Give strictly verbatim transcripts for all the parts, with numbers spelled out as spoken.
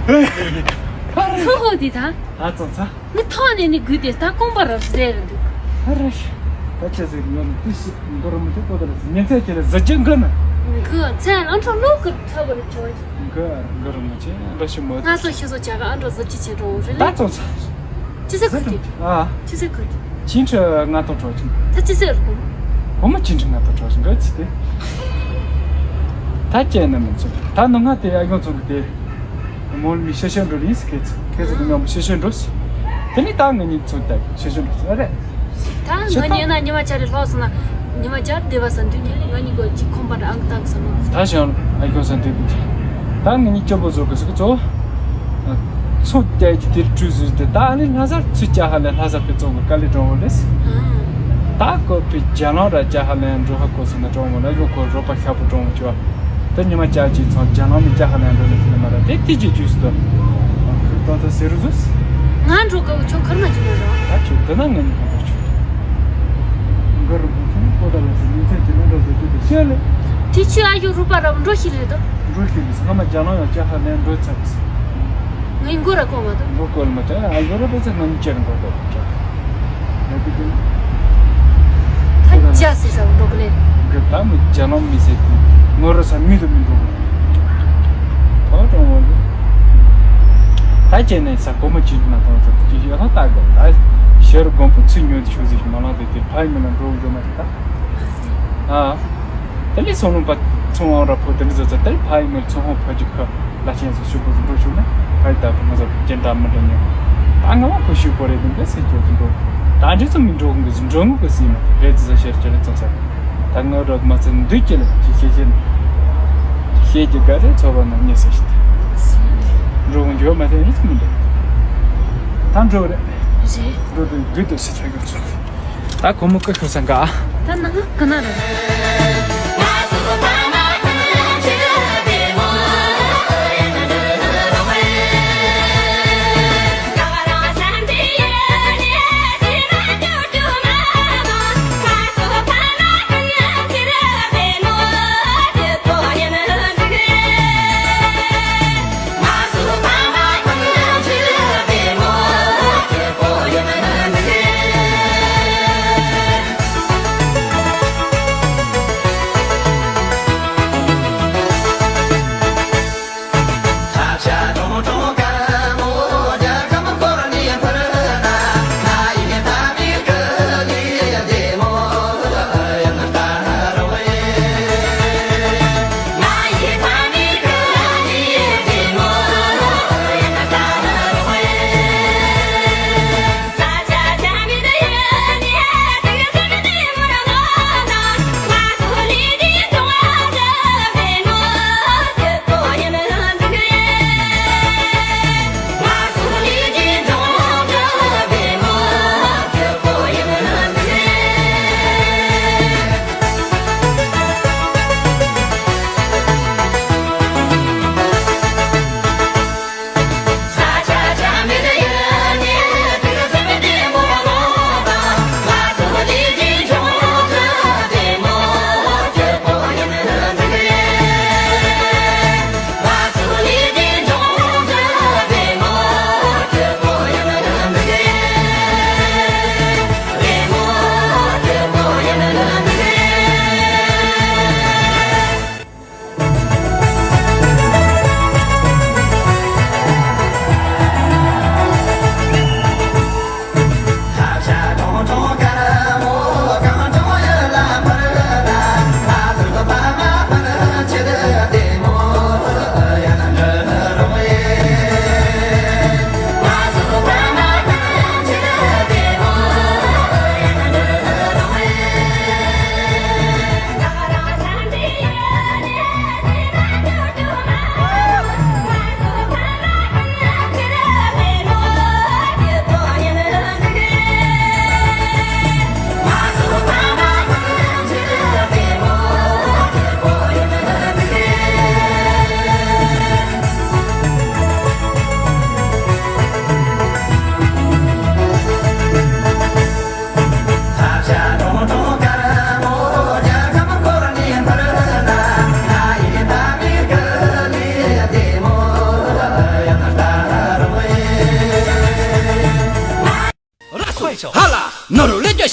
ཚོ་ཧོ་དེ་ད། ད་ཙང་ཚ། ནི་ཐོག་ནས་ནི་དགོས་དེ་ད་རྐང་པ་ར་རེ་རེ་འདུག་ཨ་ར་ཤ། ད་ཆ་ཟིག་ཡོད་ནི་དུས་སུ་འདོར་མི་ཐུབ་པོ་ད་ར་ཉན་ཚད་ཀྱི་ལ་ཟི་ཅི་འགི་ན། འགི་ཚན་ཨ་འཕྲོ་ལོ་གི་ཐབ་ར་ཆོག་འགི་འགི་ར་མི་ཆེ་འགྲོ་ཤི་མོ། ང་ཚོ་ཤི་ཚོ་ཆ་ག་ཨ་འཕྲོ་ཟི་ཅི་ཆེ་འགྲོ་རེ་ད་ལེ། ཙང་ཚ། ཅི་ཟེར་ཁུར་གྱི། ཨ། ཅི་ཟེར་ཁུར་གྱི། ཅིན་ཁྲི་ང་དང་གྲོགས་ཅིང་། ད་ཅི་ཟེར་ཁུར། བུ་མོ་ཅིན་ཁྲི་ང་དང་གྲོགས་ཅིང་ག་ཚི་དེ། ད་ཅི་ན་མི་ཚོ། ད་ནུ་ང་དེ་ཨ་གོང་ཚོ་གི་དེ། མོལ་མི་ཤེ་ཤེ་འགྲོ་རིན་སི་ཁེ་ཚི་ཁེ་ཚི་གི་ཉམས་ཤེ་ཤེ་འགྲོ་སི། དེ་ནི་ད་ང་གཉིས་ཚོ་ད་ཤེ་ཤེ་འགྲོ་སི་ཨ་རེ། ད་ང་ཉེ་ན་ཉི་མ་ཆ་རེ་ལྷག་སོང་ན་ཉི་མ་བརྒྱ་བསྡད་པ་ས་འདུག་ཉེ་ང་གཉིས་གོ་གཅིག་ཁོམ་པ་ར་ཨང་ཏང་སོང་ན། ད་ཞང་ཨ་གོང་ས་འདུག་གི། ད་ང་གཉིས་སྐྱོ་པོ་བཟོ་གི་སི་གི་ཚོ། ཚོང་རྒྱག་གི་དེར་བྲོས་ཟེར་ཏེ་ད་ཨ་ནི་ལྷ་སར་ཚུར་བཅར་ཧ་ལས་ལྷ་ས་ཁུལ་ཚོགས་ཀྱི་དཀའ་ལས་སྒྲོལ་བ་རེད། ད་ཁོ་ཕི་རྒྱ་ནང་ར་བཅར་ཧ་ལས་འགྲོ་ཧ་གོ་སོང་ན་གྲོང་མོ་ལ་ཡོང་ཁོ་རོགས་པ་ཤ་པོ་གྲོང་མོ་བཅུ་བ། ད་ཉི་མ་བཅར་གྱིས་ཚང་རྒྱ་ནང་མི་བཅར་ཧ་ལས་འགྲོ་ནས་ཟིན་མ་ར་དེ་དེ་ཅི་བཅུས་སུ་དོ། ཁོས་ད་ད་ཟེར་རུ་ཟོས། ང་འགྲོ་དགའ་བོ་ཁྱོད་ཁར་མ་བཅུག་ན་ར། ད་ཁྱོད་འདི་ན་ང་གཉིས་ཁོང་པར་ཆུ། འགར་རུ་ཁོང་ཁྱོད་ཁོ་ད་ལ་ཟིན་ཉིན་ཚན་གྱི་ནང་འགྲོ་ཟེར་རྒྱུ་དེ་བཤད་ལེ། དེ་ཁྱོད་ཨ་ཡོ་རུ་པ་ར་འགྲོ་ཤི་ལེ་དོ། འགྲོ་ཤི་ལེ་སྔ་མ་རྒྱ་ནང་ཡང་བཅར་ཧ་ལས་འགྲོ་ཚར་གི་སི། ངའི་མགོ་ར་གོ་མ་ཐུབ། མགོ་སྐོར་མ་ཐུབ་ཨ་ཡོ་རོ་པེ་ཚེ་ནམ་ཅེར་མགོ་སྐོར་ཐུབ། ཡོད་པའི་རྒྱུ། ད་ཅག་སི་ས་འགྲོ་གི་ལེ། གི་ད་མི་རྒྱ་ནང་མི་ཟེར་གི་ངོ་རོ་ས་མི་དུ་མི་འགྲོ་གི། ཐོག་ཀྲོང་བོ་ལེ། ད་ཅེ་ནས་ས་གོ་མ་ཅི་མ་ཐོང་ཚ་ཅི་ཡོད་ཧ་ད་གི་ད་ཤེར་དགོན་པོ་ཚུ་ཉོ་དུ་ཤུ་ཟིག་མ་ལང་དེ་དེ་ཕ་ཡི་མི་ལ་འགྲོ་འགྲོ་མ་ཐུབ་ད། ཨ། དེ་ལས་སོང་ལུང་པ་ཚོང་དབང་ར་ཕོ་དེ་འདྲ་ཟོ་ཚ་དེ་ཕ་ཡི་མི་ཚོང་དབང་ཕ་གི་ཁ་ལ་ཆེན་སོ་ཤུ་པོ་ཟིན་འགྲོ་ཤུ་ན་ཕ་ཡི་ད་ཕོ་ང་ཚོ་ཅན་འདྲ་མི་འདྲ་ཉོ། ད་ང་བ་ཁོ་ཤུ་པོ་རེད་དེ་འདྲ་སེ་ཁྱོད་ཟིན་འགྲོ། ད་འདྲི་ཚོ་མི་འགྲོ་གི་ཟིན་འགྲོ་ངུ་གི་སི་མ་རེད་ཟི་ས་ཤེར་ཁྱེར་ཚོ་ཚ། ད་ང་རོག་མ་ཚན་འདུས་ཀྱི་ལ་ཅི་ཤེས་ཤེས་ཤེས་ཀྱི་ག་རེ་ཚོ་བ་ན་ཉེ་སེ་ཤི། འགྲོ་གི་འགྱོ་མ་ཚན་རི་ཚོ་མི་འདུག་ད་འགྲོ་རེད། རེད། འགྲོ་དུ་འདུས་དུ་སི་ཆ་གི་ཚོ། ད་ཁོ་མོ་ཀ་ཁོ་སང་ག་ད་ནང་ཀ་ན་རེད།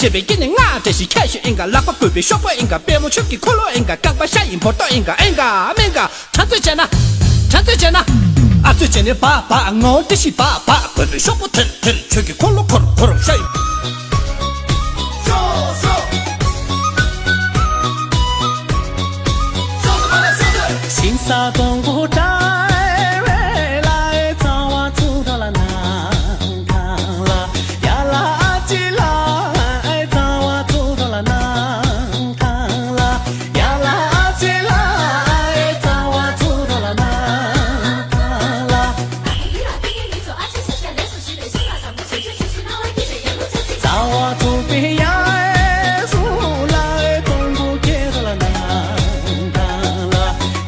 བྱས་པའི་སྐྱིད་ནི་ང་བཀྲ་ཤིས་ཁྱད་ཤོད་ཨིན་ག་ལག་པ་བཀོད་པའི་ཤོག་པ་ཨིན་ག་པད་མོ་ཁྱོད་ཀྱི་འཁོར་ལོ་ཨིན་ག་རྐང་པ་ཤ་ཡི་འབོར་ཏོ་ཨིན་ག་ཨིན་ག་མིན་ག་གྲ་ཚོད་བྱས་ན། གྲ་ཚོད་བྱས་ན། ཨ་ཚོད་བྱས་ནས་བག་བག་ངོ་བཀྲ་ཤིས་བག་བག་བཀོད་པའི་ཤོག་པོ་ཐིར་ཐིར་ཁྱོད་ཀྱི་འཁོར་ལོ་འཁོར་འཁོར་ཤ་ཡི། ཞིང་ས་དང་པོ་བྲལ་བའི་ལ་ཨེ་གཙང་བ་ཚུར་འགྲོ་ལ་ནང་ཁང་ལ། ཡ་ལ་ཨ་ཅི་ལ་ཨེ་གཙང་བ་ཚུར་འགྲོ་ལ་ནང་ཁང་ལ། ཡ་ལ་ཨ་ཅི་ལ་ཨེ་གཙང་བ་ཚུར་འགྲོ་ལ་ནང་ཁང་ལ། གཙང་བ་ཚུར་འཕེལ་ཡ་ཨེ་སུ་ལ་ཨེ་དང་པོ་ཁྱེད་རང་ལ་ནང་ཁང་ལ།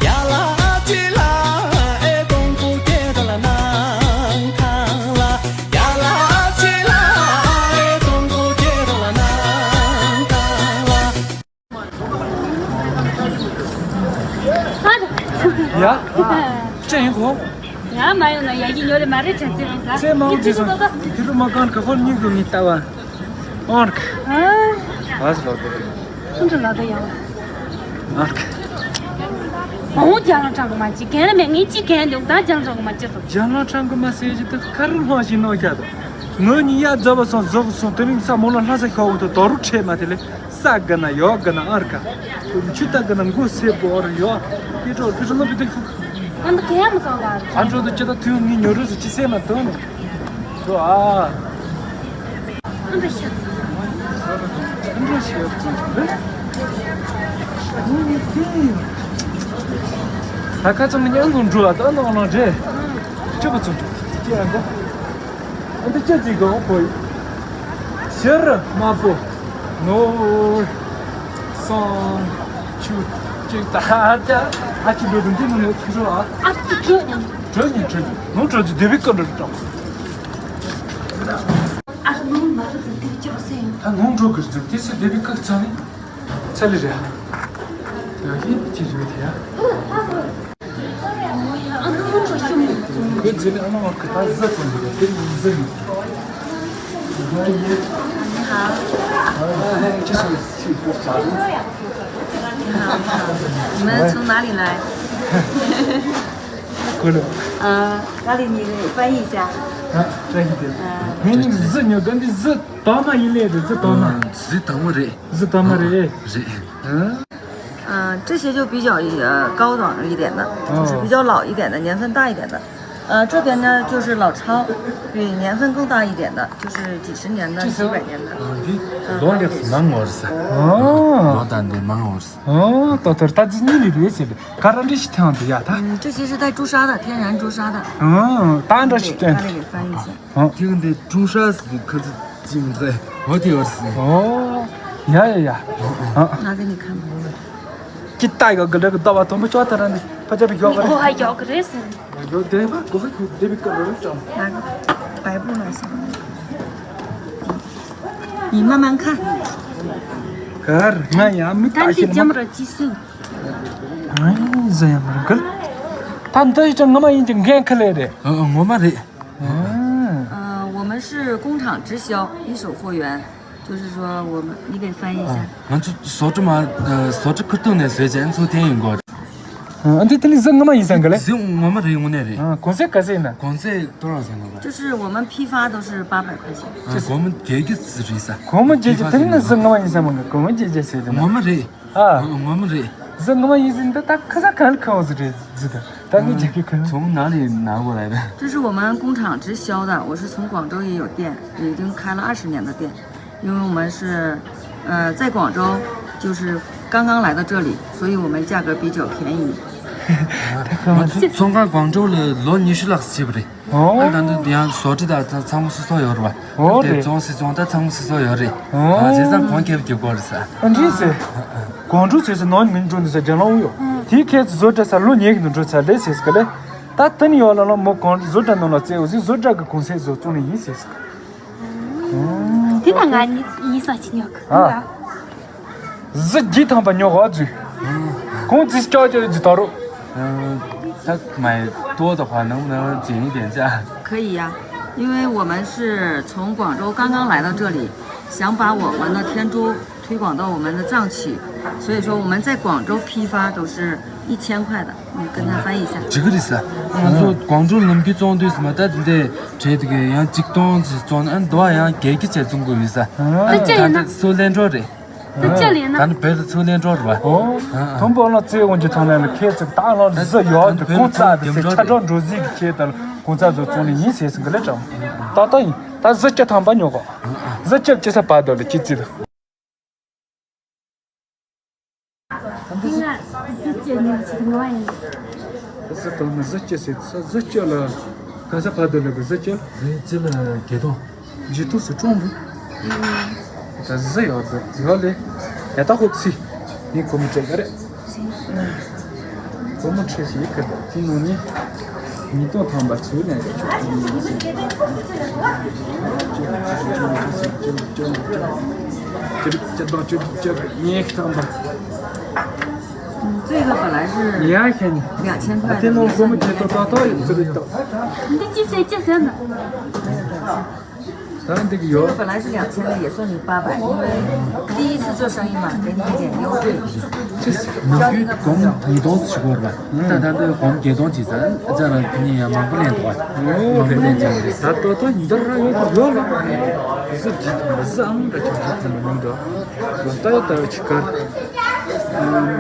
ཡ་ལ་ཨ་ཅི་ལ་ཨེ་དང་པོ་ཁྱེད་རང་ལ་ནང་ཁང་ལ། ཡ་ལ་ཨ་ཅི་ལ་ཨེ་དང་པོ་ཁྱེད་རང་ལ་ནང་ཁང་ལ། ཡ། ཅི་ཡིན་གོ། ཡ་མ་ཡོང་ན་ཡ་གི་ཉོ་རེ་མ་རེད་དྲན་ཚེ་རང་ས། ཚེ་མང་པོ་ཡིན་ཅི་ཟེར་སོང་། ད་ཁྱེད་ཚོ་མ་གང་ག་ཧོར་གཉིས་ཀྱི་མི་ལྟ་བ། ཨོར་ཀ་ཨ། བ་ཟེར་ལོ་དེ། ཁོང་ཚོ་ལ་ད་ཡང་། ཨོར་ཀ་ཨོ་རྒྱ་ལ་དྲང་གི་མ་ཅི་གན་ལ་མེད་ངས་ཅི་གན་འདུག་ད་རྒྱ་ལ་དྲང་གི་མ་ཅི་སོང་། རྒྱ་ལ་དྲང་གི་མ་ཟེར་ཅི་ད་ཁ་རུ་ལྷོང་ཞིག་ནོ་ཁྱ་ད། ངོ་གཉིས་ཡ་རྫ་བ་སོང་ཟོག་སོང་དེ་རིང་ས་མོ་ལ་ལྷ་ས་ཤོག་འོ་ད་དོ་རུ་ཁྲེལ་མ་དེ་ལས། ས་ག་ན་ཡོ་ག་ན་ཨར་ཀ་ཆུ་ད་ག་ན་མགོ་སེ་བོར་ཡོ། ཀི་ཀྲོ་ཀི་ཀྲོ་ལོ་བི་དེ་ཁུ། ཨ་ནི་ག་ཡ་མི་ཚང་ལ། ཨ་འགྲོ་དུ་ཅི་ད་ཐུན་ནི་ཉོ་རུ་སི་ཅི་སེ་ན་དོ་ནི། འགྲོ་ཨ། ཨ་འགྲོ་ཤ་ཚ། ཨ་འགྲོ་ཤ་ཚ། ད་ཁ་ཚང་ཉང་དུ་འགྲོ་ཨ་ད་ནང་ལ་རེད། ཅི་ག་ཚུན་ཅི་ཨ་འགྲོ། ཨ་འདི་ཅི་ཟིག་གོ་བོ། ཤེར་དམར་པོ། ནོར། སང་། ཆུ། ཅིག་ད་ཧ་ཅ། ཨ་ཅི་འགྲོ་དུ་འདི་ནི་ནོར་ཆུ་འགྲོ་ཨ། ཨ་ཏི་ཀྲོ། གྲོ་ནི་གྲོ་ནི་ནོར་གྲོ་ཅི་དེ་བི་ཀ་འགྲོ་ཏོ། ཨ་ནོར་མ་རུ་དུ་དེ་ཅི་སེ། ད་ནོར་འགྲོ་གི་རུ་དེ་སེ་དེ་བི་ཀ་ཚ་ནི། ཚ་ལི་རེད། ཡ་ཧི་ཅི་རེད་དེ་ཡ། ཁོས་རྗེས་ནས་ཨ་མ་བ་ཁི་ད་ཟི་ཙམ་རེད་དེ་ཟི་ཡིན། 你好。你好，你好，你们从哪里来？ ཁོ་ལ། 呃，咖喱，你翻译一下。 ཨ་ཀྲ་ཧི་དེ། ངས་ནི་ཟི་ཉོ་ག་འདི་ཟི་དྭངས་མ་ཡིན་ལེ་རེད། ཟི་དྭངས་མ། ཟི་དྭངས་མ་རེད། ཟི་དྭངས་མ་རེད། རེད། 嗯，这些就比较呃高档一点的，就是比较老一点的，年份大一点的。呃，这边呢就是老超，比年份更大一点的，就是几十年的、几百年的。 འདི་ལོ་ལེགས་མང་ངོར་ས། ཨོ། ལོ་དང་འདི་མང་ངོར་ས། ཨོ། ཏོ་ཏོར་ད་ཅི་ཉིད་ནི་རེད་ཟེར། ག་ར་འདྲི་ཞིག་ཐང་དུ་ཡ་ད། 嗯，这些是带朱砂的，天然朱砂的。 ཨོ། ད་འདྲ་ཞིག་བསྟན། 对，咖喱给翻译一下。 ཨོ། 听的朱砂是个可是金的，我的儿子。 ཨོ། ཡ་ཡ་ཡ། ཨོ། 拿给你看吧。 ཅི་ལྟ་ཡོད་གི་ལེ་གི་ལྟ་བ་དོན་པོ་ཅོག་ལྟ་ར་ནི་ཕ་ཅག་པའི་ཡོག་གི་རེད། ཨོ་ཧ་ཡོག་གི་རེད་ཟེར། ཡོག་དེ་བ་གོ་ཧ་ཁུ་དེ་བི་ཀ་རོ་ཅང་། 拿个白布来。 你慢慢看。 གར་ང་ཡང་མི་ད་ལྟ་འདི་ཞིག་ལ་ཇམ་ར་ཅི་སུ། ཨ་ཟ་ཡང་མ་གར། ད་འདི་ཅང་ངོ་མ་ཡིན་ཅིང་འགན་ཁ་ལས་རེད། ཨ་ཨ་ངོ་མ་རེད། ཨ། 呃，我们是工厂直销，一手货源，就是说我们，你给翻译一下。 ང་ཚོ་བཟོ་གྲྭ་མ་བཟོ་གྲྭ་ཁུར་ཐུག་ནས་བཟོས་ཅན་ཚོ་འཐེན་ཡོང་གོ། ཨ་འདི་དེ་ནི་ཟི་ངོ་མ་ཡིན་ས་ག་ལེ། ཟི་ངོ་མ་རེད། དངོས་གནས་རེད། ཨ་གོང་ཚད་ག་ཚད་ཡིན་ན། གོང་ཚད་多少钱呢？ 就是我们批发都是八百块钱。 ཨ་སྒོར་མོ་བརྒྱད་ཅུ་ཙམ་རེད་ས། སྒོར་མོ་བརྒྱད་ཅུ་དེ་ནི་ཟི་ངོ་མ་ཡིན་ས་མ་ག་སྒོར་མོ་བརྒྱད་ཅུ་ཟེར་དེ་ན། ངོ་མ་རེད། ཨ། ངོ་མ་རེད། ཟི་ངོ་མ་ཡིན་ཟིན་ད་ད་ཁ་ས་གང་ལ་ཁ་བ་ཟི་རེད་ཟི་ད་ད་ངས་རྒྱག་གི་ཁ། 从哪里拿过来的？ 这是我们工厂直销的，我是从广州也有店，已经开了二十年的店。 因为我们是，呃，在广州，就是刚刚来到这里，所以我们价格比较便宜。 ང་ཚོ་ཚོང་ཁང་ཀོང་ཀྲོའུ་ལ་ལོ་ཉི་ཤུ་ལྷག་ཙམ་བྱས་པ་རེད། ཨོ། ཨ་ད་འདི་ཡང་བཟོ་གྲྭ་དང་ཚང་མ་སོ་སོ་ཡོད་རེད་བ། ཨོ་དེ་རེད། བཙོང་སི་བཙོང་ད་ཚང་མ་སོ་སོ་ཡོད་རེད། ཨོ། ཨ་བྱས་ཙང་གོང་ཁེ་རྒྱབ་དགོས་རེད་ས། ཨ་འདྲིས་ཟེར། ཀོང་ཀྲོའུ་ཟེར་ས་ནང་མི་འགྲོ་འདི་ས་རྒྱ་ལོང་ཡོད། དེའི་ཁྱེད་ཚོ་བཟོ་གྲྭ་ས་ལོ་ཉེ་གི་འགྲོ་ཚར་ལེ་ཟེར་ས་ག་ལེ། ད་དེ་ནི་ཡོད་ལ་ལོ་མོ་ཀོང་བཟོ་གྲྭ་ནང་ལ་བཙལ་འོ་ཟི་བཟོ་གྲྭ་གི་གོང་ཚད་བཟོ་བཙོང་ནི་ཡིན་ཟེར་ས། དེ་ན་ང་གཉིས་གཉིས་ས་ཅི་ཉོ་གི་ཨ། ཟི་བརྒྱད་ཐམ་པ་ཉོ་གོ་ཟི། གོང་ཙིས་ཀྱག་ཀྱག་ཟི་ད་རོ། 嗯，他买多的话，能不能减一点价？ 可以呀，因为我们是从广州刚刚来到这里，想把我们的天珠推广到我们的藏区，所以说我们在广州批发都是一千块的，你跟他翻译一下。几个意思啊？他说广州 ལམ་རྒྱུད་བཙོང་དུས་སུ་མ་ད་འདི་འདྲའི་གྲས་དེ་གའི་ཡང་གཅིག་སྟོང་ཅིག་བཙོང་ན་ཨ་འདི་བ་ཡང་བརྒྱད་ཀྱི་ཆེད་བཙོང་དགོས་ཡིན་ས། ད་ཅི་ཡིན་ན། ད་འདི་སུ་ལེན་འགྲོ་རེད། ད་ཅི་ལེན་ན། ད་ནི་བོད་དུ་ཚུར་ལེན་འགྲོ་རེད་བ། ཨོ། ཨ་ཨ། དང་པོ་ལ་རྩེ་འོང་གི་ཚང་ལ་ཁྱེད་ཚོ་ད་ལ་གཟི་ཡོད་དེ་གོང་ཚ་དེ་སེ་ཆ་གྲོགས་འགྲོ་གཟིགས་ཀྱི་ཁྱེད་དང་གོང་ཚ་བཟོ་བཙོང་ནི་ཡིན་ཟེར་སྲིད་གི་ལེ་ཀྲང་། ཏག་ཏག་ཡིན། ད་གཟི་སྐྱེ་ཐང་པ་ཉོ་གོ། གཟི་སྐྱེ་ཅི་ས་པ་དོ་ལ་ཅི་ཙི་ལ། ང་གཟི་སྐྱེ་ཉོ་ཆེད་ང་ཡིན། གཟི་དང་ནི་གཟི་སྐྱེ་ཟེར་ས་གཟི་སྐྱེ་ལ་ག་ས་པ་དོ་ལ་གི་གཟི་སྐྱེ། གཟི་ཅི་ལ་གེ་དོ། ཇི་ཏུ་སུ་ཀྲོང་རུ། ད་གཟི་ཡོད་དོ་ཡོད་ལེ། ཡ་ད་ཧོབ་སི། ནི་གོ་མི་ཀྲེ་ག་རེ། གོ་མི་ཀྲེ་ཞིག་གི་ཏི་ནོ་ནི། ཉིས་སྟོང་ཐམ་པ་ཚུར་ནས་ཡོད་ཆོག་ཏི་ནོ་ནི་སི། ཅི་རིག་ཅི་དང་ཅི་རིག་ཅི་རིག་ཉེ་ཐམ་པ། 嗯，这个本来是 ཡ་ཁྱེད་ནི། 两千块的， ཏི་ནོ་གོ་མི་ཀྲེ་ཏོ་ཏོ་ཏོ་ཡིན་ཚུར་རིག་ཏོ། 你的几岁？几岁呢？ ད་འདི་གི་ཡོད། 这个本来是两千的，也送你八百，因为第一次做生意嘛，给你一点优惠。 ནུས་རྒྱུའི་སྒོར་ཉིས་སྟོང་ཞིག་དགོས་རེད་པ། ད་ད་འདི་སྒོར་བརྒྱད་སྟོང་ཅིག་ཟ་ཨ་ཅག་ལ་ནི་ཡང་མང་པོ་ལེན་འདུག་པ། མང་པོ་ལེན་ཅིག་རེད། ད་ཏོ་ཏོ་ཉིན་ལྟར་རང་ཡོད་དུ་ཡོད་ལ། གཟི་བརྗིད་ཐང་པ་གཟི་ཨང་འདྲ་ཆགས་ཆགས་ཐང་པ་ཉུང་འདུག་ད་ཡོད་ད་ཡོད་ཆི་ཀར།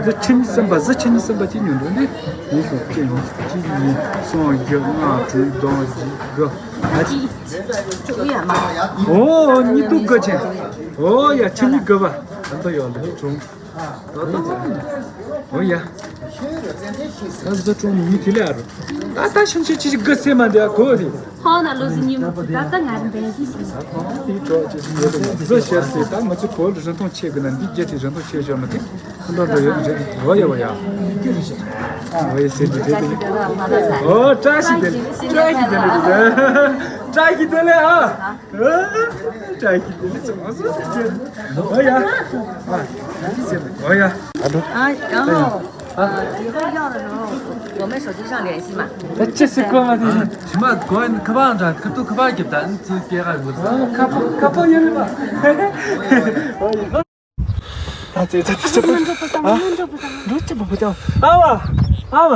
འདི་ཕྱི་ཉིན་གསུམ་པ་གཟི་ཕྱི་ཉིན་གསུམ་པ་ཅི་ཉུང་འདུག་འདི། ཉིན་ཤོག་གཅིག་གཉིས་གཅིག་གཉིས་གསུམ་བཞི་ལྔ་དྲུག་བདུན་བཞི་དགུ། ཨ་ཅི། ཨོ་ཉི་ཏུ་དགུ་ཆེན། ཨོ་ཡ་ཆི་ཉི་དགུ་པ། ད་ལྟ་ཡོད་ལ་ཧེ་ཆུང་། ད་ལྟ་ཚང་། ཨོ་ཡ། ད་བཟོ་ཀྲོང་མི་དེ་ལ་ཨ་རུ། ད་ད་ཤིང་ཆེ་ཆི་ཆི་དགུ་སེ་མ་འདི་ཨ་གོ་རེད། ཧོ་ན་ལོ་ཟི་ཉི་མ་ད་ལྟ་ང་རིམ་པས་ཟི་ཟི། ད་ཐང་དེའི་གྲོགས་ཆེ་ཟི་ཉི་རུ་བཟོ་ཤར་སེ་ད་ང་ཚོ་བོད་རིན་ཐང་ཆེ་གི་ན་འདི་རྒྱ་ཆེ་རིན་ཐང་ཆེ་ཤོར་མ་དེ། འགྲོ་འགྲོ་ཡོད་རེད། འོ་ཡ་འོ་ཡ། འོ་ཡ་ཟེར་གྱི་རེད། འོ་བཀྲ་ཤིས་བདེ་ལེགས། བཀྲ་ཤིས་བདེ་ལེགས་རེད། བཀྲ་ཤིས་བདེ་ལེགས་ཨ། བཀྲ་ཤིས་བདེ་ལེགས་ཚང་མ་སོ་སོ་བྱས། འོ་ཡ། ཨ། འོ་ཡ། 啊，然后呃以后要的时候我们手机上联系嘛。 ད་ཅི་སི་ཀོ་མ་དེ། ཞི་མ་གོ་ཁ་པར་འདྲ་ཁ་ཐུག་ཁ་པར་རྒྱབ་ད་ཚུར་སྐྱེལ་ག་ཡོད། ཁ་པར་ཁ་པར་ཡོད་རེད་པ། ད་ཙེ་ཙེ་ཙེ་ཙེ། ཨ། འགྲོ་ཅི་མ་ཧུ་ཅང་། ཨ་བ། ཨ་བ།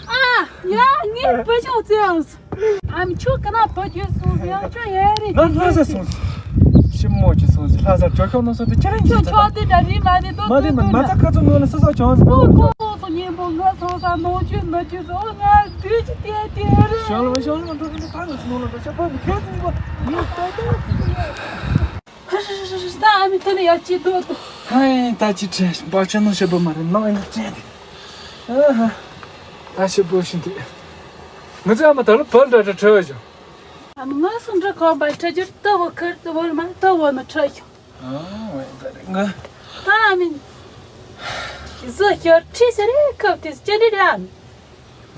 ཨ། ཡ་ངའི་བུ་ཆུང་ཙེ་ཨང་། ཨ་མ་ཁྱོད་ག་ན་བུ་ཁྱོད་སོང་ཟེར་ཡང་ཁྱོད་ཡ་རེད། ང་ལྷ་ས་སོང་ཟེར། ཤི་མོ་ཅི་སོང་ཟེར་ལྷ་ས་ཇོ་ཤོག་ནང་སོང་ཟེར་ཁྱེད་རང་ཁྱོད་ཅི་ཆོག་དེ་འདྲ་རེད་མ་རེད་དོ། མ་རེད་མ་མ་ཚ་ཁ་ཚུགས་ངོ་ལ་སོ་སོ་བྱུང་ཟེར། ཨོ་ཁོ་སོ་སོ་གཉེན་པོ་ང་སོང་ས་ནོར་ཁྱོད་མ་ཁྱོད་སོ་ང་དུས་ཀྱི་དེ་དེ་རེད། ཤོག་ལ་ཤོག་ལ་འགྲོ་གི་འདུག་ད་ང་ཚོ་ནང་ལ་འགྲོ་ཤོག་པ་མི་ཁྱོད་ཚོ་ཡིན་པ་ཡིན་ད་ད། ཧ་ཧ་ཧ་ཧ། ད་ཨ་མི་ཐོན་ནས་ཡར་ཅི་འདུག་ཏུ། ཧའི་ད་ཅི་བྲེལ་འབའ་ཆ་ནང་ཤེས་པ་མ་རེད་ནང་ཡིན་བྲེལ། ཨ་ཧ། ད་ཤེས་པོ་ཤིན་ཏུ། ང་ཚོ་ཨ་མ་ད་ལོ་བལ་འདྲ་འདྲ་ཁྲོས་བྱུང་། ཨ་མ་ང་སུ་འདྲ་གོམ་པ་ཁྲ་རྒྱུར་ལྟ་བུ་ཁར་ལྟ་བུར་མ་ལྟ་བུ་ནི་ཁྲོས་བྱུང་། ཨ་ཝེ་ད་རེ་ང་། ད་ཨ་མི། གཟི་ཤར་ཁྲི་ཟེར་རེ་ཁབ་དེ་ཅི་འདྲ་རེད་ཨ་མི།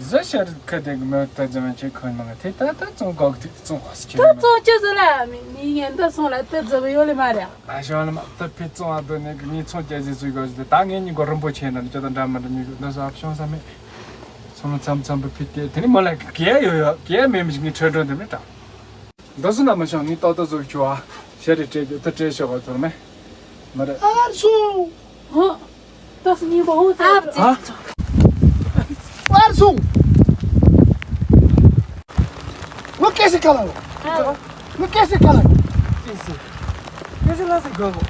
གཟི་ཤར་ཁ་དེ་གི་མོ་ད་ཙམ་ཅིག་ཁོན་མང་དེ་ད་ད་བཙོང་གོག་དེ་བཙོང་གོག་སི་ཁྱེར་ད་མ་བཙོང་ཅི་ཟེར་ལ་མི་ནི་ངན་ད་སོང་ལ་ད་ཙམ་ཡོད་ལེ་མ་རེད། ཨ་ཞང་ལ་མ་ད་ཕི་བཙོང་ཨ་དོ་ནས་གི་ངས་ཚོང་རྒྱག་ཟིན་ཚུལ་གོ་ཞིག་ད་ངས་ཉིན་གོ་རིན་པོ་ཆེ་ན་ལ་ཅོ་ད་འདྲ་མ་འདྲ་ཉིན་གོ་ད་སོ་ཨ་ཞང་ས་མེད། སོང་ལ་མཚམས་མཚམས་པ་ཕི་དེ་དེ་ནི་མོ་ལ་གེ་ཡོད་ཡོད་གེ་མེད་མི་ཞིག་ངས་ཁྲོད་ཁྲོད་དེ་མི་དྲང་། འདི་སུ་ན་མ་ཤོང་ངས་ཏོག་ཏོ་ཟུག་ཆུ་ཨ། ཤ་རེ་སྤྲད་རྒྱུ་ད་སྤྲད་ཤོག་ག་ཐོར་མེ། མ་རེད། ཨར་སུ། ཧོ། ཏོག་སུ་ཉིན་པོ་ཧོ་ཚ། ཨ། ཨར་སུ། ངོ་སྐད་ཤིག་ག་ལ་ཡོད། ངོ་སྐད་ཤིག་ག་ལ་ཡོད། སྐད་ཤིག་སྐད་ཤིག་ལ་སིག་གོ་གོ།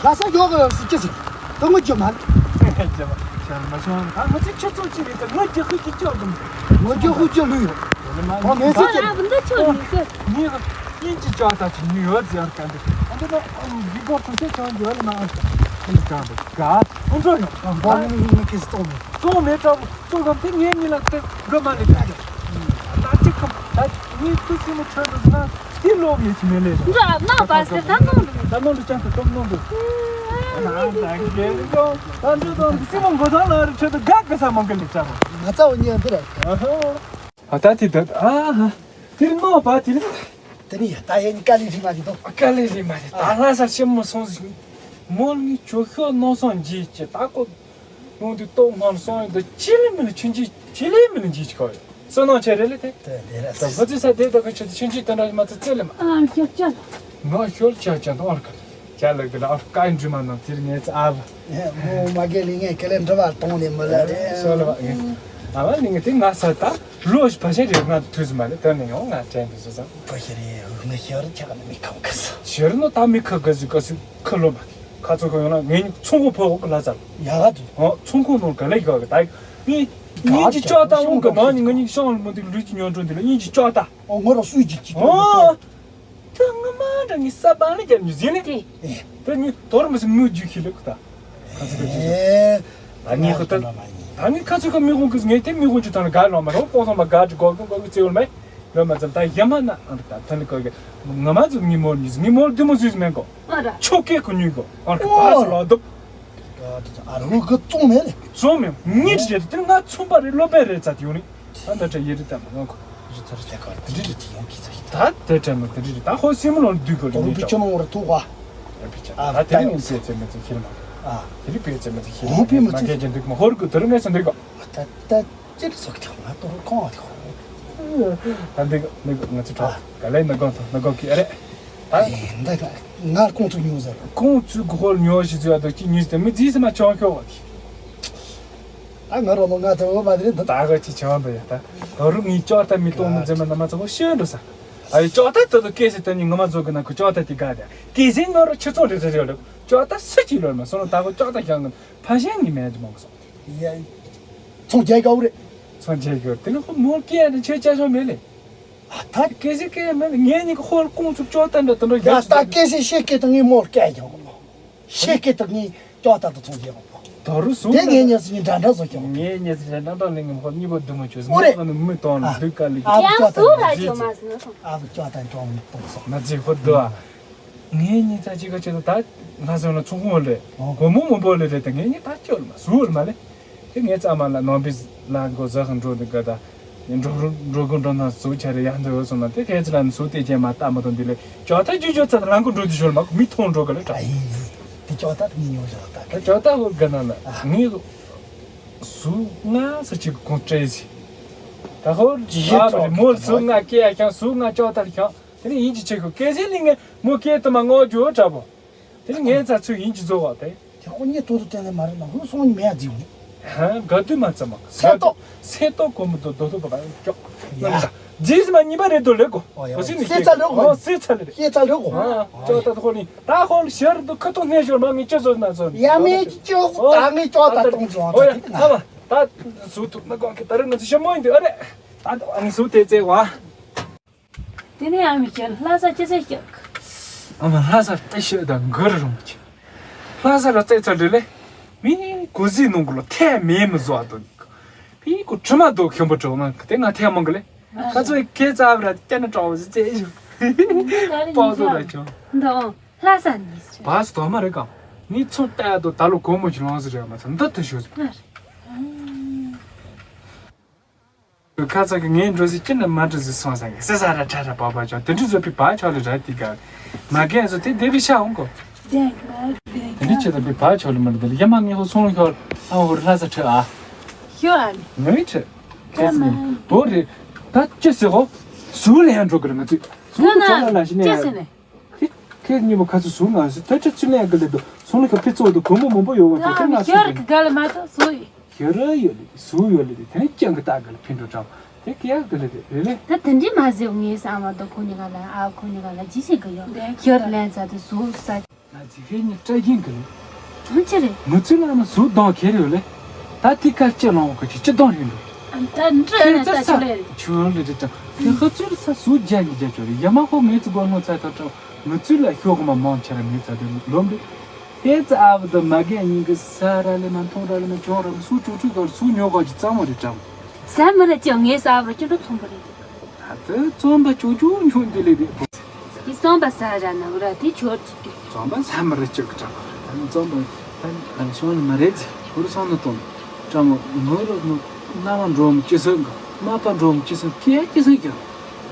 ལྷ་ས་ཡོག་གི་སི་ཅི་སི། ཏོ་ངོ་རྒྱུ་མ། རྒྱུ་མ་ཤར་མ་བྱུང་། ད་ང་ཚོ་ཁྱོད་ཚོ་ཅི་རེད་ད་ངོ་རྒྱུ་ཧུ་རྒྱུ་ཅོག་དུ། ངོ་རྒྱུ་ཧུ་རྒྱུ་ལུས་ཡོད། ཨོ་ངས་ཟི་ཅི། ཨ་འདི་ཆོ་ནི་ཟི། ངས་ཡིན་གྱི་ཅོག་ད་ཅི་ཉུ་ཡོད་ཟེར་ག་འདི། ཨ་འདི་ན་རི་པོར་ཊར་ཚོས་ཀྱང་ཡོད་ལ་མ་ཨ་ཅི་ཀྱང་འདི་ག་ཨོ་འགྲོ་ཡོད་ཨ་འབོ་ལི་ནི་ནི་ཁེ་སི་ཏོ་མེད་ཏོ་མེད་ཏོ། ཚོགས་ཁམས་དེ་ངའི་མི་ལ་དེ་དགོས་མ་ལས་ཀ་རེད། ད་ཅི་ཁམས་ད་ངའི་ཏུ་སི་མོ་ཁྲོད་དུ་ན་དེ་ལོག་ཡོད་ཀྱི་མེད་ལས་རེད། འདྲ་ན་བ་སེ་ད་ནང་དུ་ད་ནང་དུ་ཅང་དུ་སྟོབས་ནང་དུ། ད་ན་ད་གེ་རི་ཀོ་ད་འདྲ་དང་སི་མོ་མགོ་ཐང་ལ་རི་ཁྲོད་དུ་དགའ་དགའ་ས་མང་གི་ལས་ཀྲ་མ། ང་ཚ་བ་ཉན་དེ་རེད། ཨ་ད་དེ་ད་ཨ་ཧ་དེ་རི་ནོ་བ་དེ་རི། དེ་ནི་ད་ཡ་ནི་དཀའ་ལས་རིག་མ་རེད་དོ། དཀའ་ལས་རིག་མ་རེད། ད་ལྷ་སར་ཆེན་མོ་སོང་ཟིག་མོལ་ངའི་ཇོ་ཤོག་ནོ་སོང་འཇིགས་ཀྱི་ད་ཀོ། ཡོང་དུས་ལྟོགས་སྣང་སོང་ཡོད་དོ། ཅི་ལས་མི་ལ་ཆུན་ཆི་ཅི་ལས་མི་ལ་འཇིགས་ཀྱི་ཁོ་ཡོད། སོ་ནང་ཆེ་རེད་ལེ་དེ། དེ་དེ་རེད། ད་ཧུ་ཙི་ས་དེ་ད་གི་ཆུ་དེ་ཆུན་ཆི་དེ་འདྲ་མ་ཚད་ཙེ་ལེ་མ། ཨ་ཁྱོད་ཅག་ང་ཤོལ་ཆ་ཅན་དོ་ཨར་ཁ། ཅག་ལ་གི་ར་ཨོ་ཀའི་འདྲུ་མ་ནང་དེར་ངས་ཨ་བ། མོ་མ་གེ་ལི་ངས་ཀེ་ལེ་འདྲི་བ་གཏོང་ནས་མི་ལ་རེད། ཤོ་ལ་བ་ངས་ཨ་བ་ལི་ངས་དེ་ང་ས་ད་ལོ་ཞིག་ཕ་ཤན་རེད། ང་དུས་སུ་མ་རེད། དེ་ནས་ཡང་ང་དྲན་དུ་སོ་ཙང་། ཕ་ཤན་རེད། ངས་ཤི་བར་ཆགས་ནས་མི་ཁམ་གི་ས། ཤི་ར་ནོ་ད་མི་ཁ་གི་ཟི་ག་སི་ཁ་ལོ་མ་ཁ་ཚོ་ཁ་ཡོང་ན་ངས་ཚོང་ཁོ་ཕོ་གི་ལ་ཙར། ཡ་ག་དུ། ཨོ་ཚོང་ཁོ་ནོར་ག་ལ་ཡོད་གི་ད་ངས་ངས་ཅི་ཅོག་ད་འོང་གི་ནང་ནས་ང་གཉིས་ཤང་ལ་མོ་དེ་ལུས་ཀྱི་ཉོན་དྲོན་དེ་ལ་ངས་ཅི་ཅོག་ད། ཨོ་ང་ར་སུས་ཅི་ཅི་ཨོ། ད་ང་མ་འདྲ་ངའི་ས་བང་ལ་རྒྱབ་ཉི་ཟིན་ནི། ད་ངའི་དོར་མི་སི་མུ་ཇུ་ཁི་ལེ་ཁུ་ད། ཁ་ཚི་ཁ་ཇུ་ཇུ། ད་ངའི་ཁུ་ད། ད་ངའི་ཁ་ཚི་ཁ་མི་ཧུང་ཁུ་ངའི་དེ་མི་ཧུང་ཇུ་ད་ན་ག་ལོ་མ་རོ་ཀོང་སོང་མ་ག་ཇུ་གོ་གོ་གོ་ཙེ་ཡོལ་མེ། ལོ་མ་ཙམ་ད་ཡ་མ་ན་ཨ་ད་ད་ནི་གོ་གེ། ང་མ་ཙམ་ངའི་མོར་ཉི་ཟི་ངའི་མོར་དུ་མོ་ཟུས་མེན་གོ། ཆོ་ཀེ་ཁུ་ཉུས་གོ། ཨ་ད་པ་སི་ལོ་དུབ། ཨ་རུ་གི་ཙོང་མེ་ལེ། ཙོང་མེ་ངའི་ཇི་ཇེ་དུ་དེ་ང་ཚུམ་པ་རེ་ལོ་པེ་རེ་ཙ་དེ་ཡོང་ནི། ད་འདི་འདྲ་ཡེ་རི་ལྟ་མ་ང་ཁོ་རི་ཚར་ལྟ་གར་དེ་འདྲི་རི་དེ་ཡོང་གི་ཚ་ཡི་ད། དེ་འདྲ་མ་དེ་འདྲི་རི་ད་ཧོ་སི་མོ་ལོ་འདུས་གོ་ལི་ངེ་ཅོ། ཅོ་ནོ་ར་ཐུག་བ། ཨ་དེ་རི་ངེ་སེ་ཚེ་མེ་ཚེ་ཁྱེར་མ། ཨ་དེ་རི་པེ་ཚེ་མེ་ཚེ་ཁྱེར་མ་མ་གེ་ཅན་འདུག་མ་ཧོར་གི་དེ་རི་ངེ་སེ་འདུག་གོ། ད་ད་ཅི་རི་སོག་ཐེག་ང་ཏོ་རུ་ཁོང་བ་ཐེག་ད་འདི་ག་འདི་ག་ང་ཚོ་གྲོགས་ག་ལེ་ན་གོང་ཐང་ན་གོང་གི་ཨ་རེ། ད་འདི་ག་ང་ཁོང་ཚོ་ཉུང་ཟེར། ཁོང་ཚོ་གི་ཧོར་ཉོ་ཞི་ཚོ་ཡ་དོ་ཅི་ཉུས་ཏེ་མི་རྫིས་སེ་མ་ཆོག་ཤོག་བ་དེ། ད་ང་རོ་ལོ་ང་ཚོ་འོ་མ་དེ་རེད་འདི། ད་ག་ཅི་བྱེད་བ་འདི་ཡ་ད། ད་རུ་ངའི་ཅོག་ད་མི་གཏོང་མི་འཛེམ་མ་ན་མ་ཚོ་ཤོད་འགྲོ་ས། ཨ་ཡི་ཅོག་ད་ད་དུ་སྐད་ཟེར་ད་ནི་ང་མ་ཚོ་གི་ན་ཁུ་ཅོག་ད་དེ་ག་དེ་སྐད་ཟེར་ང་རོ་ཆུ་ཚོད་རེ་རེ་རེ་ཡོད་ལ་ཅོག་ད་སུ་ཅི་ལོར་མ་སོང་ད་ཁུ་ཅོག་ད་ཤང་གི་ཕ་ཤན་ནི་མེད་དུ་མ་གི་སོང་། ཡ། ཚོང་རྒྱག་དགའ་བོ་རེད། ཚོང་རྒྱག་དགའ་བོ་དེ་ནི་ཁོ་མོ་སྐད་ནི་ཆོས་ཅ་ཤོ་མེད་ལེ། ཨ་ད་སྐད་ཟེར་སྐད་མེད་ལེ་ངས་ནི་ཁོ་ཁོང་ཚོ་ཅོག་ད་འདྲ་ད་འདྲ་ཡ་རྒྱག་ད་སྐད་ཟེར་ཤེས་སྐད་ད་ངས་མོ་སྐད་རྒྱག་གོ། ཤེས་ཀྱི་དག་ནི་ཅོག་ལྟར་དུ་ཚོང་རྒྱག་དགོས། ད་རུ་སུ་དེ་ངས་ཉལ་སི་ཉིན་འདྲ་འདྲ་བཟོ་ཀྱང་། ངས་ཉལ་སི་འདྲ་འདྲ་ལས་ངས་ཧོར་གཉིས་པོ་འདུག་མ་བཅོས་ཨོ་རེད། ངས་ནི་མི་གཏོང་ལ་འདུག་ག་ལི་ཨ་ཡང་སུ་ར་ཅོ་མ་སི་ནོ་སོང་། ཨ་བུ་ཅོག་དང་ཅོག་མི་གཏོང་སོང་། མ་ཚེ་ཧོར་འདུག་ཨ། ངས་ཉིན་ཚ་གཅིག་ག་ཅིག་ལ་ད་ང་སོང་ལ་ཚོང་ཁང་ལས་སྒོར་མོ་མང་པོ་ལས་རེད་ད་ངས་ཉིན་ད་ཅོག་ལ་མ་སུ་ལ་མ་ལས། དེ་ངས་ཚང་མ་ལ་ནང་པའི་ལ་འགོ་ཟ་ཁང་འགྲོ་འདི་ག་ད། འགྲོ་འགྲོ་དགོན་འགྲོ་ན་ཟུག་ཆ་རེ་ཡང་འདོད་སོང་ན་དེ་ཁྱེད་ཚོ་ལ་ནི་ཟུག་དེ་ཅན་མ་ལྟ་མ་དང་འདི་ལས་ཇོ་ད་ཇུ་ཇོ་ཚ་ལ་ལང་ཀུ་འགྲོ་དུ་ཤོར་མ་མི་མཐོང་འགྲོ་ག་ལ་ཨ་ཡིན་དེ་ཇོ་ད་མི་ཉོ་ཞོག་ད་ག་ཇོ་ད་ཧོ་ག་ན་ལ་ངས་ཟུག་ང་ས་ཅིག་གོང་སྤྲད་ཟི་ད་ཧོ་ཇི་ཨ་མ་མོ་ཟུག་ང་སྐྱེ་ཡ་ཁྱང་ཟུག་ང་ཇོ་ད་ལ་ཁྱང་དེ་ནི་ཡིན་གྱི་ཆེ་ཁོ་སྐད་ཟི་ལི་ངས་མོ་སྐད་དུ་མ་ངོ་ཇོ་དྲ་བོ། དེ་ནི་ངའི་རྩ་ཚུལ་ཡིན་གྱི་བཟོ་བ་དེ། ཁྱེད་ཁོ་གཉིས་ཏོག་ཏོག་བསྟན་ནས་མ་རེད་ལ་ཧུ་སོང་མེད་རྫིག་ཧ་ག་དུས་མ་ཙམ་མ། སེ་ཏོག་སེ་ཏོག་གོ་མི་དོ་དོ་དོ་བ་བ་ཡོང་ཀྱོག་ཡ། ན་ནི་ད་རྫིས་མ་གཉིས་པ་རེད་དོ་ལེ་གོ་ཨོ་ཡ། ཨོ་སི་ནི་ཤེས་ཚ་ལེ་གོ་ཨོ་སེ་ཚ་ལེ་རེད། ཤེས་ཚ་ལེ་གོ་ཨ་ཨོ་ཅོག་ད་ཁོ་ནི་ད་ཁོ་ལ་ཤར་དུ་ཁ་ཐོག་སྣེ་ཤོར་མ་ངི་ཅི་བཟོ་ན་ཚོ་ནི་ཡ་མེད་ཀྱི་ཅོག་ཨོ་ད་ངི་ཅོག་ད་ཏོང་ཅོག་ཨོ་ཡ། ཨ་མ་ད་སུ་ཐུག་ན་གོང་གི་ད་རེ་ང་ཚོ་ཤ་མོ་ཡིན་དུ་ཨ་རེ་ད་ཨ་ནི་སུ་དེ་ཚེ་བ། དེ་ནས་ཨ་མའི་ཁྱེད་ལྷ་ས་ཅི་ཟེར་སྐྱག་ཨ་མ་ལྷ་ས་ལྟ་ཤོད་དང་གུ་རུ་རུང་ཆེ། ལྷ་ས་ར་རྩེ་ཚ་འདྲི་ལེ། མི་གོ་ཟི་ནང་གུ་ལོ་ཐལ་མེད་མི་བཟོ་ཨ་དོ། མི་གོ་དྲི་མ་དོ་ཁྱོན་པོ་དྲི་བ་དེ་ང་ཐལ་མང་གི་ལེ། ཁ་ཚོ་ཁྱེད་ཚ་བ་ར་སྐྱ་ན་གྲོགས་བཟི་རྩེ་ཞུ། པོ་དོ་ར་ཆོ། འདི་ལྷ་ས་ནས། བ་སི་དོ་མ་རེད་ཀ་ནི་ཚོང་ལྟ་ཡ་དོ་ད་ལོ་གོ་མོ་ཞིག་ལོང་ཟི་རེད་མ་ཚ་འདི་ཐུ་ཞུ་ཟི། ཁ་ཚ་གི་ངའི་འགྲོ་ཟི་ཅི་ནི་མ་འགྲོ་ཟི་སོང་ས་གི་སི་ས་ར་ཁྲ་ར་པ་པ་ཅོ་དེ་འདྲི་བཟོ་པའི་བ་ཆོ་ལི་ར་དི་ག་མ་གན་བཟོ་དེ་དེ་བི་ཤ་འོང་གོ། དེ་འདྲི་ཆེ་ད་པའི་བ་ཆོ་ལི་མ་འདི་ལི་ཡ་མ་ངའི་ཧོ་སོང་ལོ་ཤོར་ཨ་ཧོ་ར་ལྷ་ས་ཁྲ་ཨ། ཤོ་ཨ་ནི། ངའི་ཁྲ། ཁ་ཚ་ནི་དོ་རེ་ད་ཅི་སི་ཧོ་སུ་ལ་ཡང་འགྲོ་གི་ར་མ་ཚུད་སུ་ལ་ཚོང་ལ་ལ་ཤི་ནས་ཡ། དེ་ཁྱེད་གཉིས་པོ་ཁ་ཚུ་ཟུག་ང་ཟི་ཐ་ཆ་ཚུ་ལེན་གི་ལེ་དོ་སོང་ལེ་ཁ་ཕི་ཚོ་དོ་གོ་མོ་མོ་པོ་ཡོ་བ་དེ་ཁྱེད་ང་ཤར་གི་ག་ལ་མ་ཐོ་སུ་ཡི། ཤར་ཡོ་ལེ་སུ་ཡོ་ལེ་དེ་ནི་ཅང་གི་ཏག་གི་ལ་ཕི་འགྲོ་ཀྲང་དེ་ཁྱེད་གི་ལེ་དེ་རེ་ལེ། ད་དེ་འདྲི་མ་ཟེ་ངའི་ས་མ་དོ་ཁོ་ནི་ག་ལ་ཨ་ཁོ་ནི་ག་ལ་ཇི་སེ་གི་ཡོ་ཤར་ལེན་ཚ་དེ་སུ་ས། ང་ཅི་ཧེ་ནི་སྐྲ་རྒྱན་གི་ལེ། ཐོན་ཆེ་རེད། མི་ཚུལ་ལ་ན་སུ་གདོང་ཁྱེར་ཡོ་ལེ། ད་ཐི་ཀ་ཅི་ལོང་གི་ཅི་ཅི་གདོང་རིང་འགྲོ། ད་འདྲི་ན་ད་ཆུ་ལེ་རེད། ཆུ་ལེ་རེད་ཀྲང་། དེ་ཧ་ཚུལ་ས་སུ་རྒྱ་ཉི་རྒྱ་ཆོ་རེད། ཡ་མ་ཁོ་ངེ་ཚི་གོ་ནོ་ཚ་ཐོ་ཀྲང་མི་ཚུལ་ལ་ཤོ་གོ་མ་མང་ཆེ་ར་མི་ཚ་དེ་ལོམ་རེད། ཨེ་ཙི་ཨ་བུ་དུ་མ་རྒན་གཉིས་ཀི་ས་ར་ལེ་མ་མཐོང་ར་ལེ་མ་ཅོང་ར་མ་སུ་ཅུ་ཅུ་གོ་སུ་ཉོ་གོ་ཅི་ཙམ་མོ་རེད་ཀྲང་། ས་མི་ར་ཅི་ངེ་ས་བུ་ཅི་འགྲོ་ཚོང་པ་རེད། ད་དུ་རྩོམ་པ་ཅོ་ཅོ་ཉོ་འདི་ལེ་རེད། དེ་རྩོམ་པ་ས་ར་ན་བུ་ར་དེ་ཆོར་ཅི་དུ། རྩོམ་པ་ས་མི་ར་ཅི་གི་ཀྲང་། ད་རྩོམ་པ་ད་ཤོང་ནི་མ་རེད་ཟེ་བུ་ར་སོང་ནི་དོན་ཀྲང་མོ་ངོ་རོ་ནོ་ན་མ་འགྲོ་མ་ཅི་སོ་གི་མ་པ་འགྲོ་མ་ཅི་སོ་ཀེ་ཅི་སོ་གི་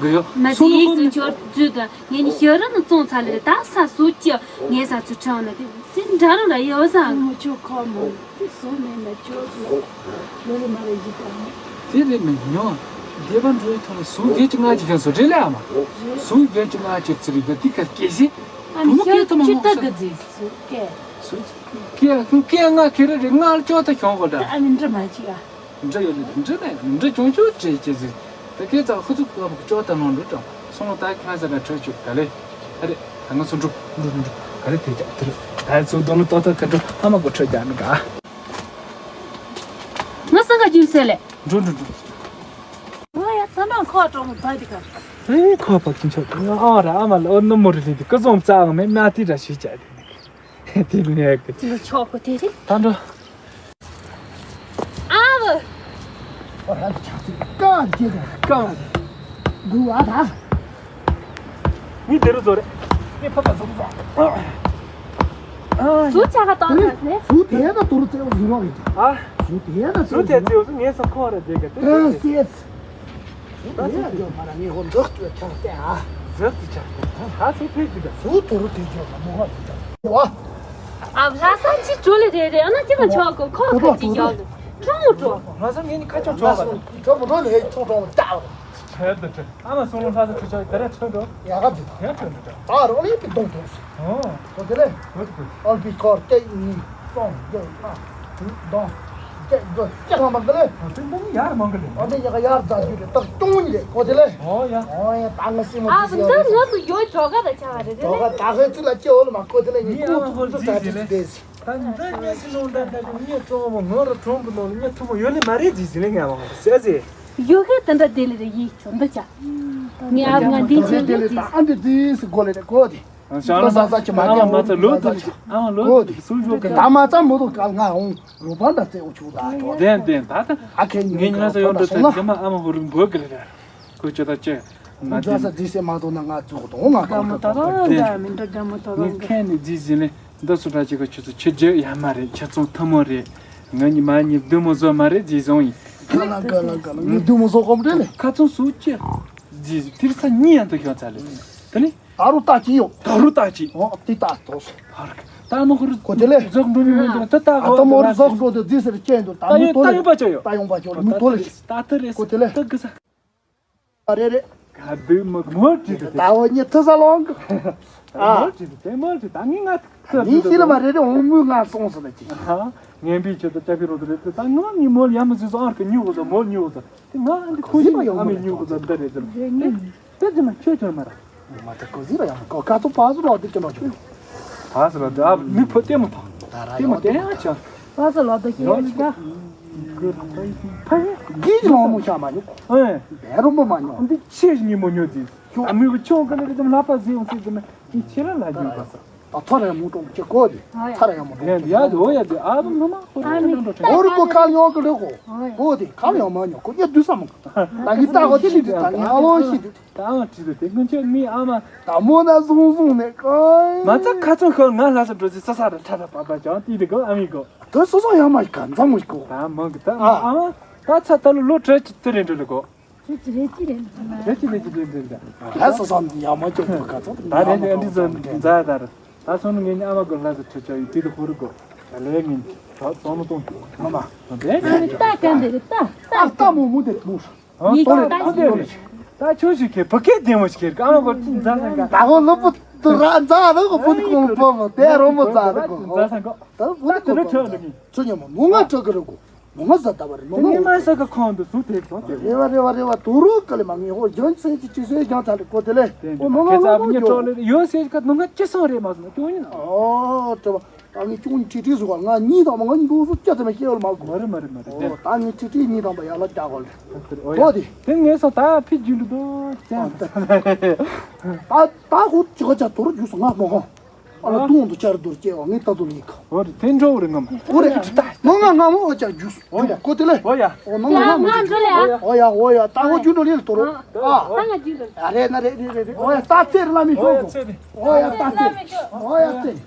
གི་ཡོ་མ་སོ་ནོ་དེ་གོ་ཚུ་ནི་ཆོར་ཚུ་དང་ངེད་གཉིས་ཤི་ར་ནི་བཙོང་ཚར་ལེ་རེད། ད་ས་སུ་ཅི་ངེ་ས་ཚུ་ཁྲང་ན་དེ། དེ་འདྲ་རུ་ལ་ཡོད་ས། ཨ་མ་ཅོ་ཁ་མོ་དེ་སུ་མེད་ན་ཅོ་ལོ་ལོ་ལོ་ལོ་མ་རེ་ཡི་དང་། དེ་རེད་མེད་ཉོ། སྡེ་པ་འགྲོའི་ཐོག་ལ་སུ་སྒེར་གྱི་ང་ཅི་ཁྱང་སོ་རེད་ལ་ཨ་མ། སུ་སྒེར་གྱི་ང་ཅི་ཚི་རི་ག་དི་ཁར་སྐྱེ་སི། ཨ་མི་ཁྱོད་ཅི་ལྟ་གི་ཟིག་སུ་སྐད། སུ་སྐད་སྐད་ང་ཁེ་རེ་རེ་ང་ལ་ཅོག་ད་ཁྱོང་གོ་ད། ཨ་མི་འདྲི་མ་ཅིག་ཨ། འདྲི་ཡོད་ལེ་འདྲི་ནས་འདྲི་ཆུང་ཆུང་ཅེས་ཅེས་ཟིག་ད་སྐད་ཚ་ཧུ་ཚུགས་ལབ་ཅོག་ད་ལོང་འགྲོ་དྲ་སོང་ལོ་ད་ཁ་ས་ད་ཁྲོད་ཆུ་ག་ལེ། ཨ་རེ་ད་ང་ཚོ་འགྲོ་འགྲོ་འགྲོ་ག་ལེ་དེ་ཀྱང་དེ་རུ་ད་ཚོ་དོ་ནུ་ཏོ་ཏོ་ཁ་འགྲོ་ཨ་མ་གོ་ཁྲོད་རྒྱག་ནི་ག་ང་སང་ག་རྒྱུན་སེ་ལེ། འགྲོ་འགྲོ་འགྲོ། ང་ཡ་ཚ་ནང་ཁོག་གྲོང་མོ་བ་དི་ག་ཨེ་ཁོག་པ་ཁྱིན་ཆོག་ང་ཨ་ར་ཨ་མ་ལ་ཨོ་ནུ་མོ་རི་ལི་དི་ཀ་ཙོང་ཙང་མེ་མ་ཏི་ར་ཤི་ཅ་དི་ནི་དི་ནི་ཡ་གི་ལོ་ཆོག་གོ་དེ་རི་ད་འགྲོ། ཨ་བུ། ཨོ་ར་ཆ་ཚི་ཀ་ཅེ་ཀ་གུ་ཨ་ད། ནི་དེ་རུ་ཟོ་རེ། ནི་ཕ་ཕ་ཟོ་ཟོ། ཨ། ཨ། ཟོ་ཆ་ག་ཏོ་ཐ་སེ། ཟོ་དེ་ན་དུ་རུ་ཙེ་བ་ཟིན་རོ་རེ། ཨ། ཟོ་དེ་ན་ཟོ་དེ་ཙེ་བ་ངེ་ས་ཁོ་ར་དེ་ག་ཏེ། ཨ་སེ། ཟོ་དེ་ན་ཇོ་མ་ར་ནི་ཧོ་ཟོ་ཏུ་ཆ་སེ་ཨ། ཟོ་ཏུ་ཆ་སེ། ཨ་ཟོ་ཕེ་ཅི་ད། ཟོ་དུ་རུ་དེ་ཇོ་མ་མོ་ཧོ་ཟོ་ད། ཝ། ཨ་ལྷ་ས་ཅི་ཇོ་ལེ་རེ་རེ་ཨ་ན་ཅི་མ་ཆོག་གོ་ཁོ་ཁ་ཅི་ཇོ་ལེ། ཀྲོང་ཀྲོ། ལྷ་ས་ངེ་ནི་ཁ་ཆོག་ཆོག་ག་ད། ཁྲོ་མོ་ཏོ་ལེ་ཆོག་ཀྲོང་ཏ། ཁྱེད་དུ་ཁྲིད། ཨ་མ་སོང་ལོ་ལྷ་ས་ཁྲིད་ཆོག་དེ་རེ་ཁྲིད་འགྲོ། ཡག་ག་འདུག་ཡང་ཁྲིད་འགྲོ། ད་རོགས་ལས་པའི་གདོང་ཐོག་སོང་། ཨོ། གོ་དེ་ལས། གོ་དེ་གོ། ཨོལ་པི་ཁོར་སྐད་གཉིས་སྟོང་བརྒྱ་ཨ། གདོང་། སྐད་དགོས་སྐད་ལ་མང་གི་ལས། ཨ་དེ་འདི་ནི་ཡར་མང་གི་ལས། ཨ་དེ་ཡག་ཡར་རྫ་རྒྱུ་རེད་ད་སྟོང་གཉིས་རེད་གོ་དེ་ལས། ཨོ་ཡ། ཨོ་ཡ་ད་ང་སེམས་མ་ཨ་ཅི་ཟེར་བ་རེད། ང་སུ་ཡོད་ཇོ་ག་ད་ཆ་བ་རེད་ཇོ་རེད་ལས། ག་ད་ཧེ་ཚུ་ལ་སྐྱེ་འོ་ལ་མ་གོ་དེ་ལས་ངས་ངའི་ཨ་མ་ཁོ་ཁོ་ཚོ་ཟིག་ག་ཟིག་ལས། དེ་ཟིག་ད་འདི་ཉལ་སྲིད་ནང་འདྲ་འདྲ་གི་ངའི་གྲོགས་མོ་ང་ར་གྲོང་གི་ནང་ལ་ངའི་ཐུ་མོ་ཡོད་ལེ་མ་རེད་ཟིག་ཟིག་ལེ་ངས་མང་གི་ཟེར་ཟེར། ཡོད་ཧེ་དེ་འདྲ་དེ་ལེ་རེ་ཡིན་ཆོག་འདི་ཅག་ངའི་ཨ་ང་འདི་ཆོག་འདི་ཟིག་ཨ་འདི་ཟིག་སི་གོ་ལེ་རེ་གོ་དེ། ང་ལ་ཟ་ཟ་ཆི་མ་ཨ་མ་ཚ་ལོ་དེ་ཨ་མ་ལོ་གོ་དེ་སུ་ཞོག་གི་ད་མ་ཚ་མོ་དུ་ག་ང་འོང་རུ་བ་འདྲ་ཙེ་འོ་ཆུ་ད་ཆོག་དེན་དེན་ད་ད་ཨ་ཁེ་ངའི་ཉལ་ས་ཡོད་འདྲ་ཚ་ཁྱེད་མ་ཨ་མ་ཧུ་རུ་འབོད་གི་རེ་རེ་ཁོ་ཆོ་ད་ཅེ། ང་འཛའ་ས་འཛི་སེ་མ་གཏོང་ན་ང་བཙོག་གཏོང་ང་ག་མོ་ད་རང་འདྲ་མི་འདྲ་དགའ་མོ་ད་རང་འདྲ། ངས་ཁྱེད་ནས་འཛི་ཟིན་ལེ་འདི་སུ་འདྲ་ཅིག་ག་ཁྱོད་ཚོ་ཁྱི་རྒྱུ་ཡ་མ་རེད་ཁྱི་ཚོང་ཐུ་མོ་རེད། ང་ཉི་མ་ཉི་བདུན་མོ་བཟོ་མ་རེད་འཛི་བཟུང་ཡིན། ག་ལ་ག་ལ་ག་ལ་ངས་བདུན་མོ་བཟོ་གོམ་འདྲེ་ལེ། ཁ་ཚོང་སུ་ཅི། འཛི་དེར་ས་གཉིས་ཡང་དུ་ཤོག་ཚ་ལེ། དེ་ལེ། ད་རུ་ལྟ་ཅི་ཡོད། ད་རུ་ལྟ་ཅི། ཨོ་དེ་ལྟ་དོ་སོ། ཧར། ད་མོ་ཧུར་གོ་དེ་ལེ། བཟོག་འགྲོ་མི་མི་འགྲོ་ད་ལྟ་ཨ་གོ་ད་མོ་རུ་བཟོག་འགྲོ་དེ་འཛི་སེ་རེ་ཅན་དུ་ད་ད་མི་ཡོད་ད་ཡོད་པ་ཅི་ཡོད། ད་ཡོང་པ་ཅི་ཡོད་མི་ཐོ་ལེ། ད་ད་རེ་ད་གི་ས། ད་རེ་རེ། ག་དུས་མོ་མོ་ཅི་དུ་ད་འོ་ཉི་ཐི་ས་ལོང་གི། ཨ། མོ་ཅི་དུ་དེ་མོ་ཅི་ད་ངི་ང་ཁ་ནི་ཤི་ལ་མ་རེ་རེ་འོང་མུ་ང་སོང་སོ་ལ་ཅི། ཨ། ངན་པའི་ཆེད་དུ་ལྕགས་ཀྱི་རོ་དུ་རེད་ད་ང་ངི་མོ་ཡ་མི་སུ་སོང་ཨར་གི་ཉུ་གོ་ས་མོ་ཉུ་གོ་ས་དེ་ང་འདི་ཁོ་ཟི་ཡི་པ་ཡོང་ཨ་མི་ཉུ་གོ་ས་འདི་རེད་ཟེར། དེ་ཙི་མ་ཁྱོད་ཁྱོད་མ་ར། མ་ད་ཀོ་ཟི་ར་ཡང་ཀོ་ཀ་ཚོ་པ་ཟུ་ལོ་དེ་ཅི་ནོ་ཅི། པ་ཟུ་ལོ་དེ་ཨ་མི་ཕོ་ལྟད་མོ་ཐོང་། ད་ར་ལྟད་མོ་ཡང་དེ་ཡང་ཆ། པ་ཟུ་ལོ་དེ་ཡོད་ཅི་ག། ཕ་ཡི་གི་ལོ་མོ་ཤ་མ་ཉོ། ཨེ། བེ་རོ་མོ་མ་ཉོ། འདི་ཆེ་ཉི་མོ་ཉོ་ཟིན། ཨ་མི་བུ་ཆུང་ཀ་ལེ་རེ་དམ་ལ་པ་ཟི་ཡོང་སྲིད་ཟིན་ན་ཅི་ཆེ་ལ་ལ་ཉོ་པ་ས། ད་ཚ་ར་ཡང་མོ་ཀྲོང་ཅེ་ཀོ་དེ། ཚ་ར་ཡང་མོ་ཀྲོང་ཡ་ཡ་དེ་འོ་ཡ་དེ་ཨ་བུ་ངོ་མ་ཧོ་ར་ནང་འགྲོ་ཧོ་རི་ཀོ་ཁ་ཡོང་གི་ལེ་ཀོ། ཀོ་དེ་ཁ་ཡང་མ་ཉོ་ཀོ་ཡ་དུས་ས་མོ། ད་ངི་ད་གོ་ཅི་ལི་དུས་ད་ངི་ཨ་ལོ་ཤི་དུས། ད་ཨ་ཅི་དུ་དེ་སྔོན་ཆད་མི་ཨ་མ། ད་མོ་ན་བཟུང་བཟུང་ནས་ཀོ། མ་ཚ་ཁ་ཚོན་ཤོར་ང་ལྷ་ས་འགྲོ་ཚེ་ས་ས་ར་ཁྲ་ཁྲ་པ་པ་ཅང་དེ་དེ་ཀོ་ཨ་མི་ཀོ། དོ་སོ་སོ་ཡང་མ་ག་འཛམ་མོ་ཀོ། ད་མང་གི་ད་ཨ་མ་ད་ཚ་ད་ལོ་ལོ་དྲ་ཅི་དེ་རེད་འགྲོ་ལེ་ཀོ། རེ་ཅི་རེ་ཅི་རེ་ཅི་རེ་ཅི་རེ་ཅི་རེ་ཅི་རེ། ལ་སོ་སོ་ཡང་མ་ཅོག་ཏུ་ག་ཚོད་ད་རེ་ནི་ཨ་འདི་ཚོ་མཛའ་དར་ད་སོང་ནི་ངེད་ཉི་ཨ་མ་གོ་ལ་སོ་ཁྲི་ཆ་ཡི་དུས་དུ་ཧུ་རུ་གོ་ད་ལས་ངེད་ད་སོང་ནི་གཏོང་གི་མ་མ་དེ་ཨ་ནི་ལྟ་ག་འདི་རེད་ལྟ་ལྟ་ལྟ་མོ་མོ་དེ་མོ་ཡི་ཏོ་ལེ་ལྟ་ལྟ་ལྟ་ལེ་ད་ཆུང་ཞིག་གི་བུ་སྐད་ལྡེ་མོ་ཞིག་གི་ཨ་མ་གོ་ཅི་མཛའ་ས་ག་ད་ཧོ་ལོ་བུ་དུ་ར་མཛའ་ལོ་གོ་བུ་དུ་ཁོང་བུ་མོ་དེ་རོ་མོ་མཛའ་ལོ་གོ་ཧོ་མཛའ་ས་གོ་ད་བུ་དུ་ཁོང་བུ་མོ་ཚུ་ཉོ་མོ་ནུ་ང་ཅོ་གི་རུ་གོ། མོ་ང་ཟ་ད་བ་རེད་མོ་ང་ངི་མ་ས་ག་ཁོང་དུ་སུ་ཐེག་སོང་དེ་རེ་བ་རེ་བ་རེ་བ་དུ་རུ་ཀ་ལེ་མ་ངི་ཧོ་ཇོན་སེ་ཅི་ཅི་སེ་ཇོན་ཚ་ལེ་ཀོ་དེ་ལེ་ཨོ་མོ་ང་ཁེ་ཚ་མོ་བ་ཉེ་ཇོ་ཀྲོ་ལེ་ཡོ་སེ་ཀ་ནུ་ང་ཅི་སོང་རེད་མ་སོང་ཅོ་ཡིན་ཨོ་དྲི་བ་ད་ངི་ཅུང་ཁྲི་ཁྲི་སུ་ག་ང་གཉིས་དང་མ་ང་གཉིས་འདུག་སུ་ཅི་ཙམ་ཤེས་ཡོད་མ་གོ་མ་རེད་མ་རེད་མ་རེད་ཨོ་ད་ངི་ཁྲི་ཁྲི་གཉིས་དང་པ་ཡ་ལ་ཅག་གོ་ལེ་ཨོ་དེ་དེ་ངས་སོང་ད་ཕི་རྒྱུན་དུ་ཅང་ད་ད་ཁོ་ཅི་ག་ཅག་དུ་རུ་རྒྱུ་སོང་ང་མོ་ཧོ། ཨ་ལ་ཏུང་དུ་ཆར་དུར་སྐྱེ་བ་ངའི་ལྟ་དུ་མིག་ག་འོ་རེད་དེ་འགྲོ་བ་རེད་ངམ། འོ་རེད་ད་ནོ་ང་ང་མོ་འོ་ཅག་རྒྱུ་འོ་ཡ་ཀོ་དེ་ལེ། འོ་ཡ། འོ་ནོ་ང་ང་མོ་ང་འགྲོ་ལེ་ཨ། འོ་ཡ་འོ་ཡ་ད་འོ་རྒྱུ་འགྲོ་ལེ་ལ་དོ་རོ། ཨ། ད་ང་རྒྱུ་འགྲོ་ལེ། ཨ་རེད་ན་རེད་རེད་རེད་རེད་འོ་ཡ་ད་ཚེ་རེ་ལ་མི་ཤོག་གོ་འོ་ཡ་ད་ཚེ་འོ་ཡ་ཚེ།